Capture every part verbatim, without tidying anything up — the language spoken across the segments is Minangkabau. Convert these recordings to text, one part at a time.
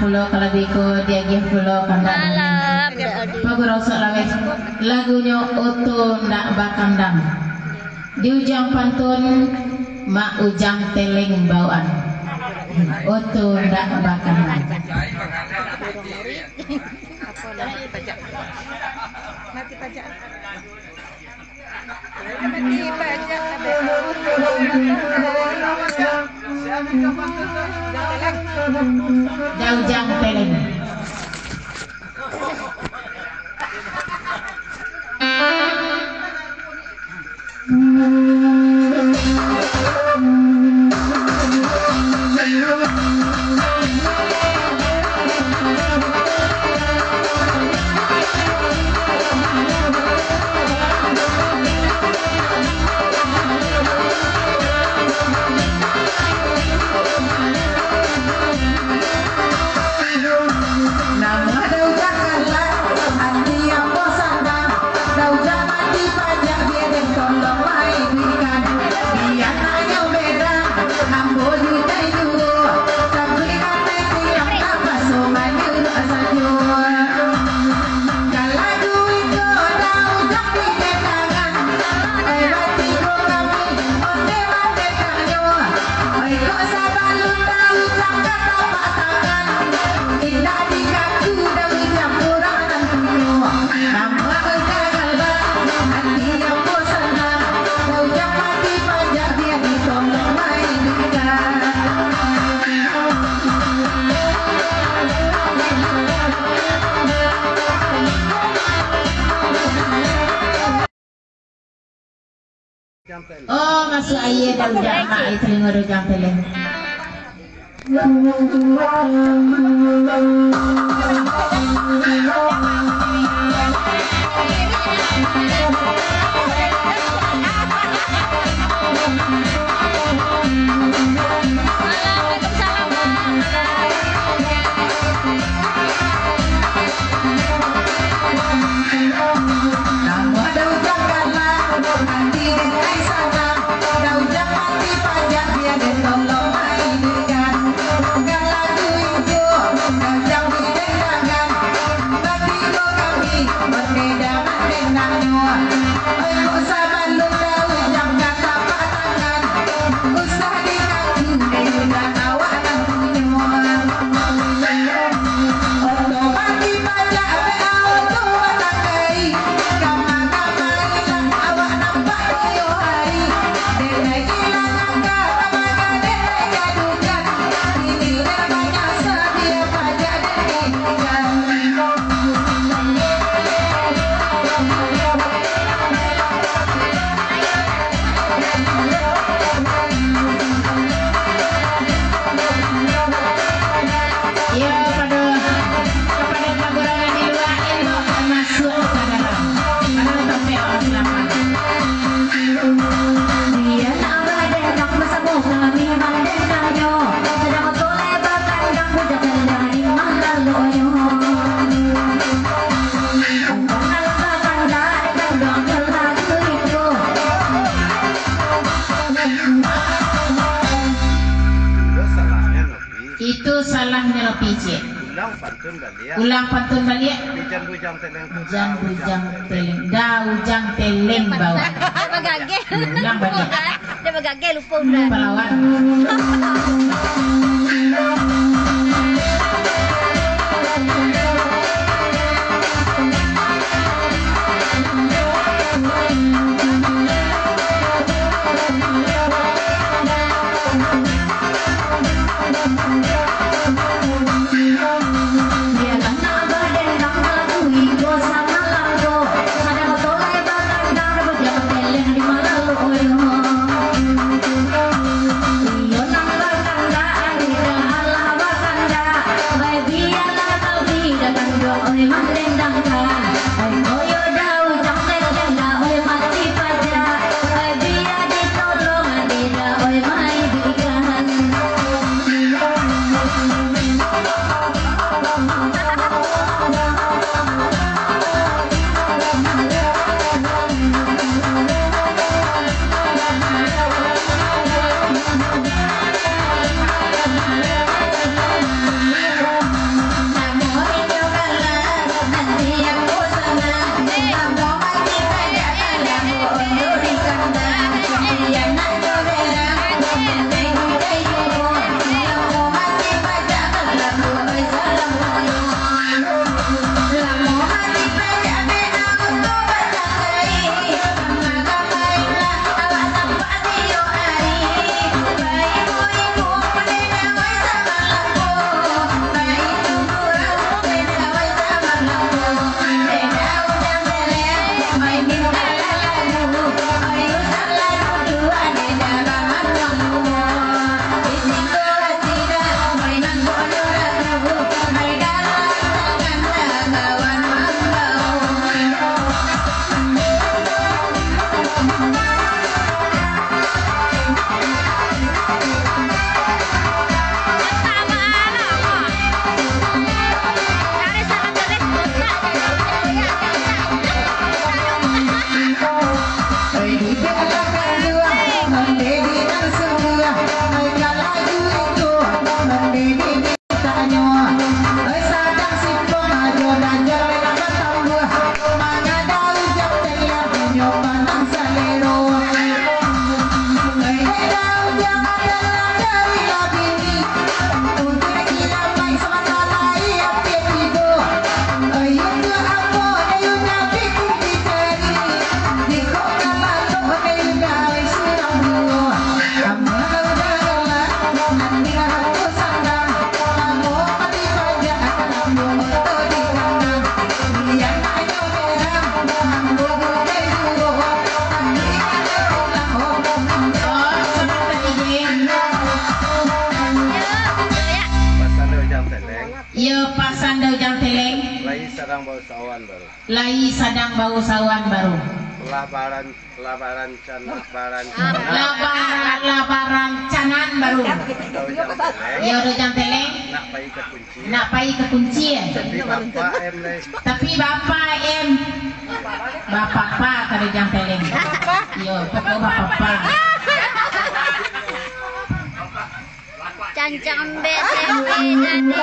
Pulo kalau biko diagiah pulo kandak dari Alah, Pak Guru Sok Laweh. Lagunyo Oto Ndak Bakandang. Di ujuang pantun, Mak Ujang Teleng bawaan. Oto Ndak Bakandang. Daujang Teleng. Oh, masuak aia daujang mak, ai talingo daujang teleng. Iyo, kapado, kapado pagurangan di lua, elok masuak ka dalam. Kalau tampek awak silakan. Dia nak badendang basamo kami mandendangnyo. Sadang toleh bakandang bujang dari malalonyo. Bukan bakandang, bakandang kalau itu. Itu salahnyo Nopi ciek. Ulang pantun baliak. Ulang pantun baliak. Di jan bujang teleng. Jan bujang teleng. Daujang teleng bawaan. Bagageh. Ulang baliak. Dia bagageh, lupa udah. Palawan. Pasan dek Ujang Teleng. Iyo, pasan dek Ujang Teleng. Lai sadang bausahoan baru. Lai sadang bausahoan baru. Lah baran-, lah barancan-, barancanan. Lah ba-, lah barancanan baru. Dek Ujang Teleng. Iyo, dek Ujang Teleng. Nak pai ka Kuncik. Nak pai ka Kuncik. Tapi bapak em lai. Tapi bapak em. Bapak pa ka dek Ujang Teleng. Iyo, pokok bapak pa. Cancang bete jadi.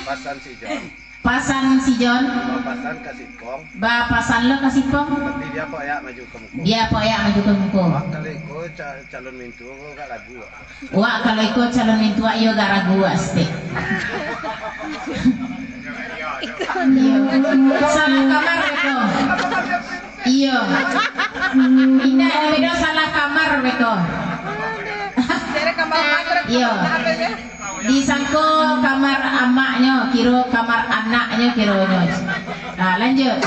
Pasan si John. Pasan si John. Bapasan ka Sipong. Bapasan lo ka Sipong. Tapi bia kok ya maju ka muko. Bia kok ya maju ka muko. Wak, kalau iko ca-, calon mintuo ko agak ragu, wak. Wak, kalau iko calon mintuo, iyo agak ragu, wak, sitek. Iyo. Salah kamar beko. Iyo. Indak, beko salah kamar beko. Iyo. Disangko kamar amaknyo, kiro kamar anaknyo kironyo. Nah, lanjut.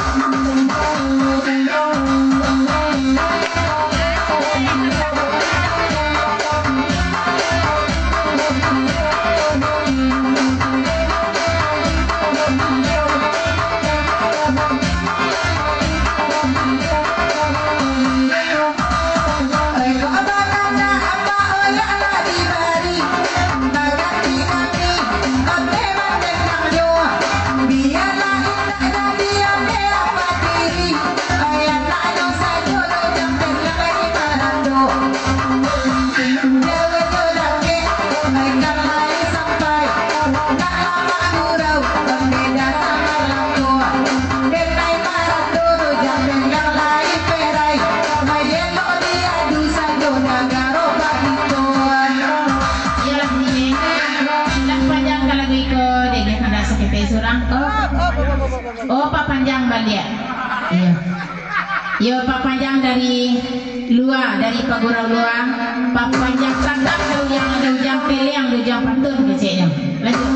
Iyolah, iyolah, panjang ka lagu iko, dek, dek, kandak sakete surang. Oh, oh, papanjang baliak. Iyo. Iyo, papanjang dari lua, dari pagurau lua. Papanjang tatap dari Ujang, dari Ujang Teleng, dari Ujang Patun, keceknyo. Lanjut.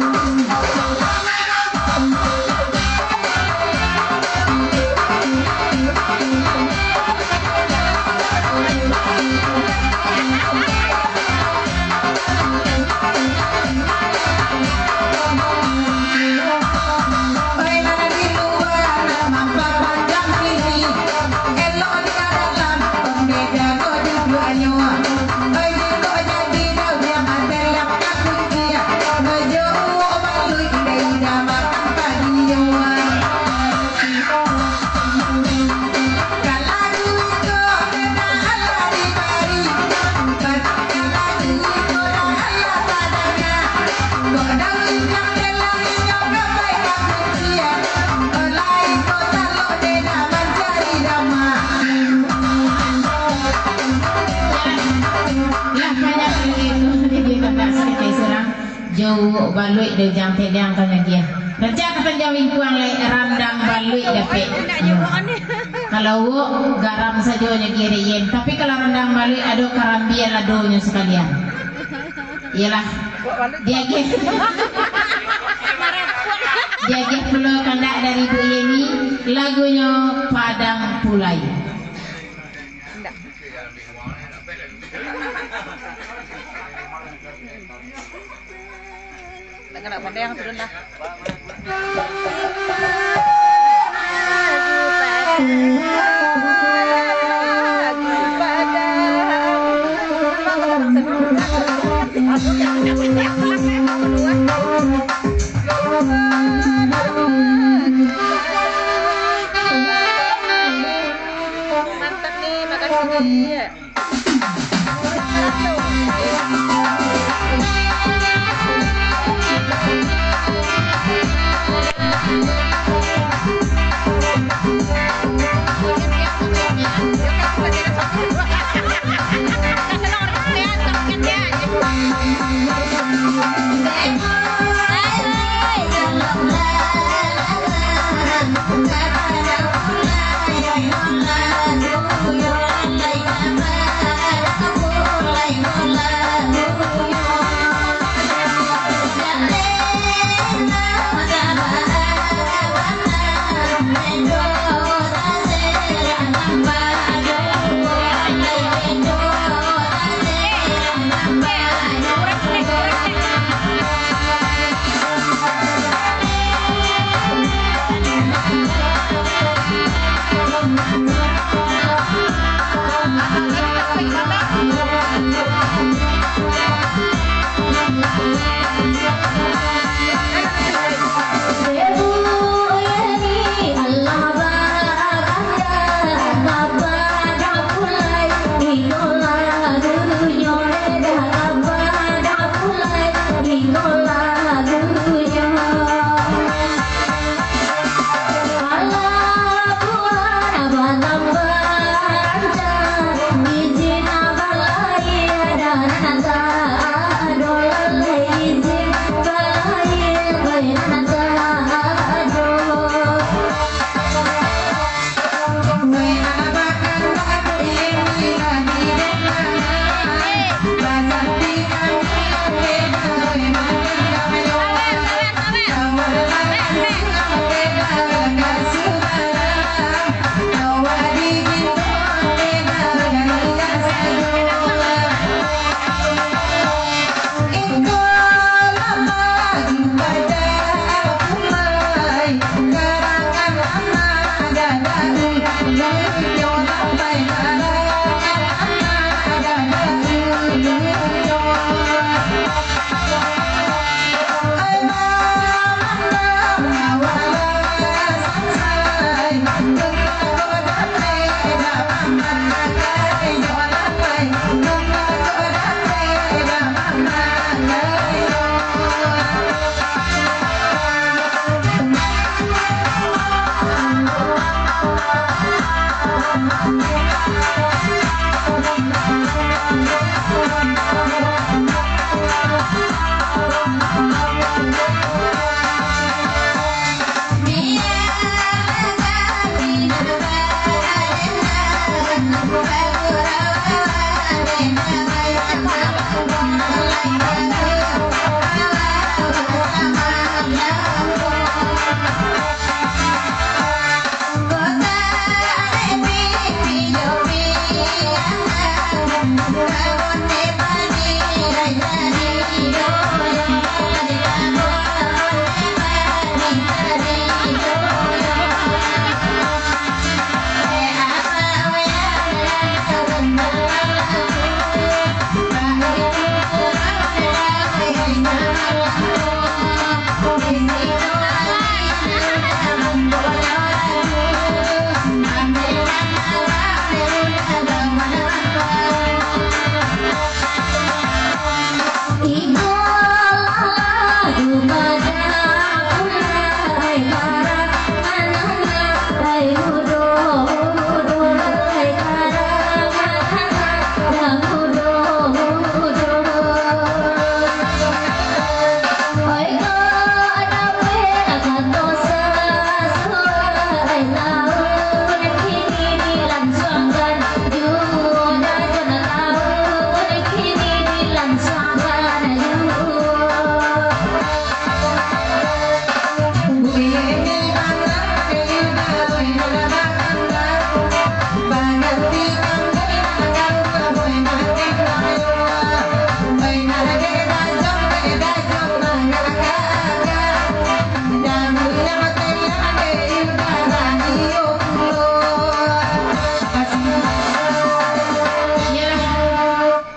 Lah, banyak lagi tu, jadi tambah sakit surang. Jauah baluik dari Ujang Teleng ka nagiah. Raja ka tanjang lingkuang lai, randang baluik dapek. Kalau uwok, garam sajo nyo kiro yen. Tapi kalau randang baluik, ado karambia ladonyo sakalian. Iyolah. Diagiah. Diagiah pulo kandak dari Bu Yeni, lagunyo Padang Pulai. Nak, nak pandai yang turun lah.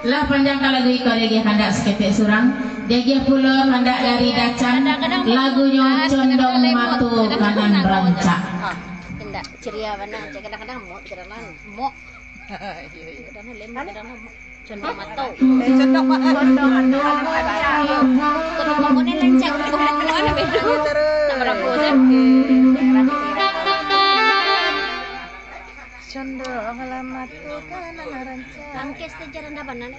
Lah panjang ka lagu iko, diagiah kandak saketek surang, diagiah pulo kandak dari Dacan, lagunyo Condong Mato Kanan Rancak. Indak ceria bana, kadang-kadang mok, kadang-kadang mok. Iyo, iyo. Kadang lembek, kadang lamo. Condong mato. Eh, condong mato. Condong mato. Iyo. Kalau ngomongnya lancang, kalau ngomongnya beda. Iyo, terus. Nak berapa, kan? Oke. Condong mato, kan, nak rancak. Angkes tu jarang dapat, nak.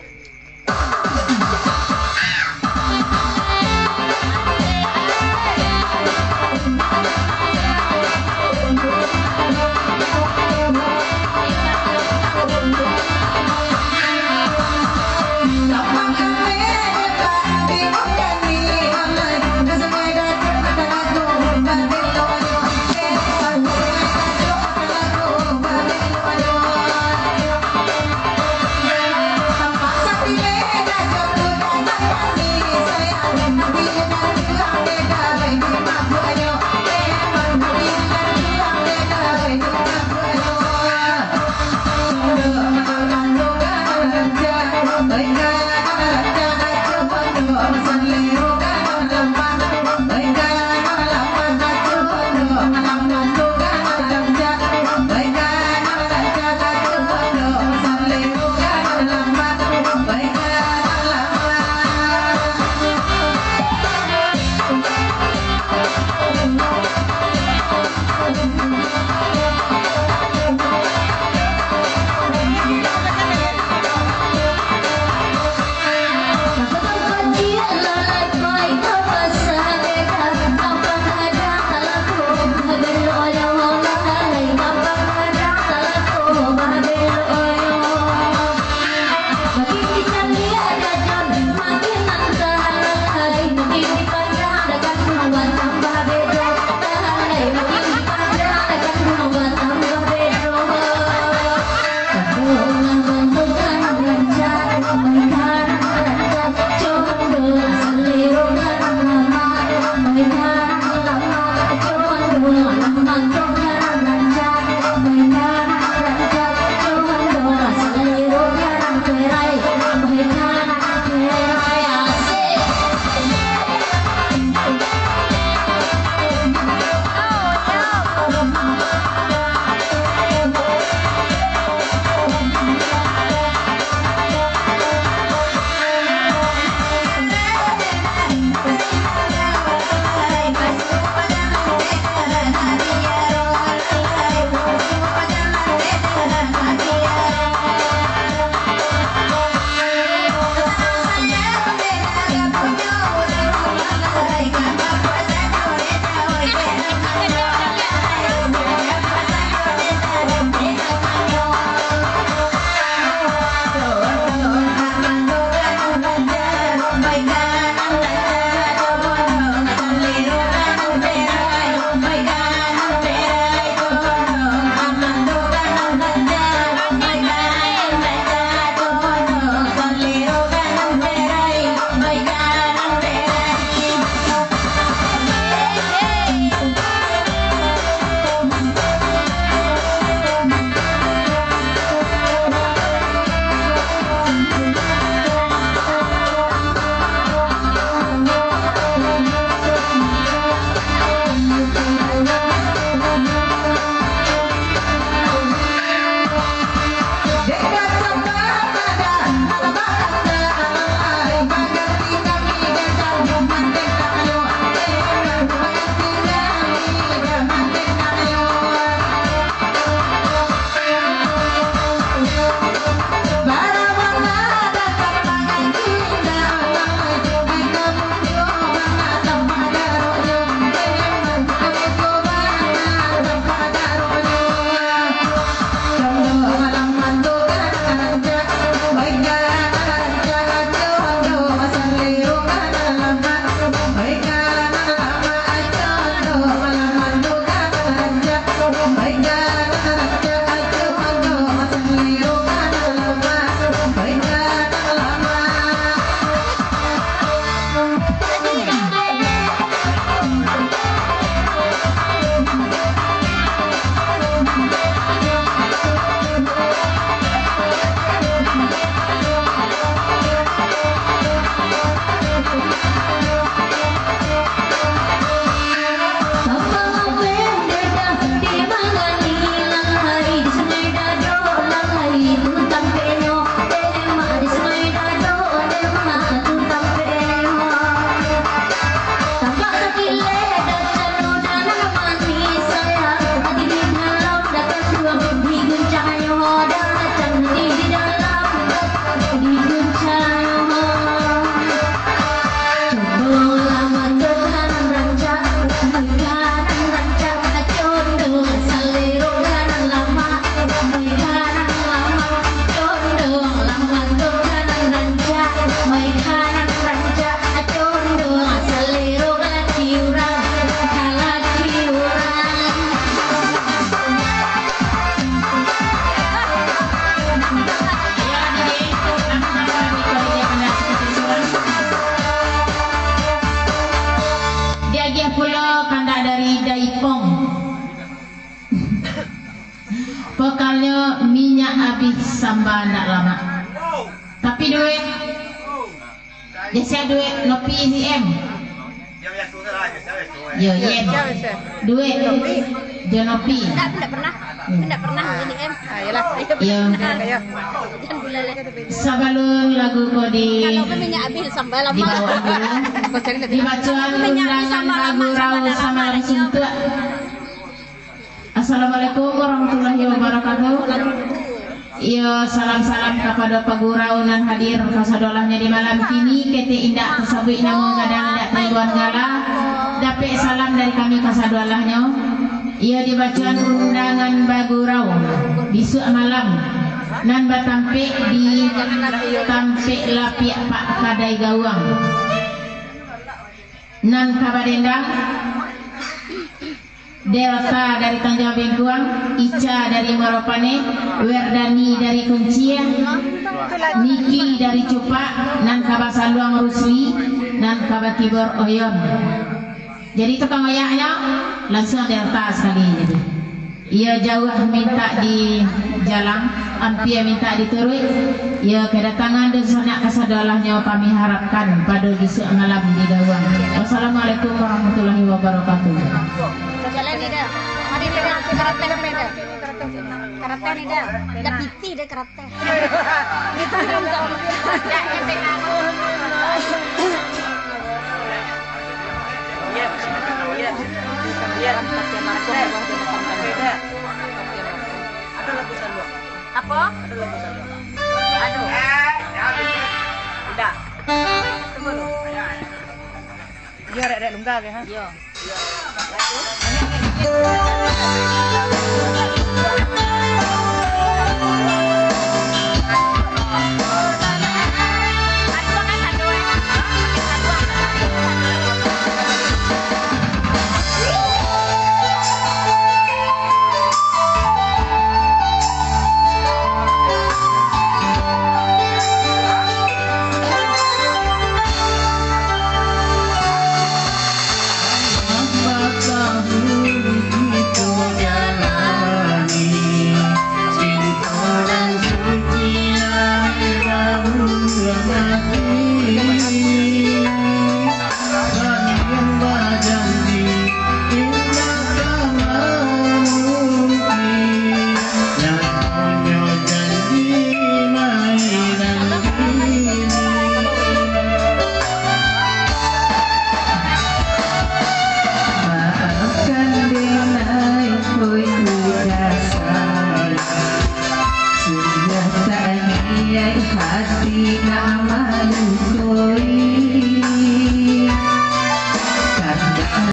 tambah ndak lamo. Tapi duit, jasa duit Nopi si M. Yo, Yen. Duit jo Nopi. Ndak, ndak pernah. Ndak pernah ini M. Ah, iyalah. Yo. Ayo. Jangan gula leh. Sabalun lagu ko di Kalau minyak habis sambal lama. Dibawa dulu. Kau cari lagi. Dibacoan undangan lagu Rau Samalam Suntuak. Assalamualaikum warahmatullahi wabarakatuh. Iyo, salam-salam kapado pagurau nan hadir kasadolahnyo di malam kini. Ketek indak tasabuik namo, gadang indak taimbuan gala. Dapek salam dari kami kasadolahnyo. Iyo dibacoan undangan bagurau bisuak malam nan batampek di tampek lapiak Pak Kadai Gawang. Nan ka badendang, Delta dari Tanjung Bengkuang, Ica dari Muaro Paneh, Werdani dari Kuncia, Niki dari Cupak, nan ka basaluang Rusli, nan ka bakibor Oyon. Jadi tukang oyaknyo lansuang Delta sakali jadi. Iyo jauah mintak dijalang, ampia mintak dituruik. Iyo kadatangan dunsanak kasadolahnyo kami harapkan pado bisuak malam di Gawang. Wassalamualaikum warahmatullahi wabarakatuh. Jalan ni dah. Mari ni dah. Karateh ni dah. Karateh ni dah. Dah piti dah karateh. Apo? Aduh. Udah. Tunggu dulu. Iyo, rek-rek lungga ke, ha? Iyo. Maafkan denai, oi, ku salah. Sudah tak niat hati nak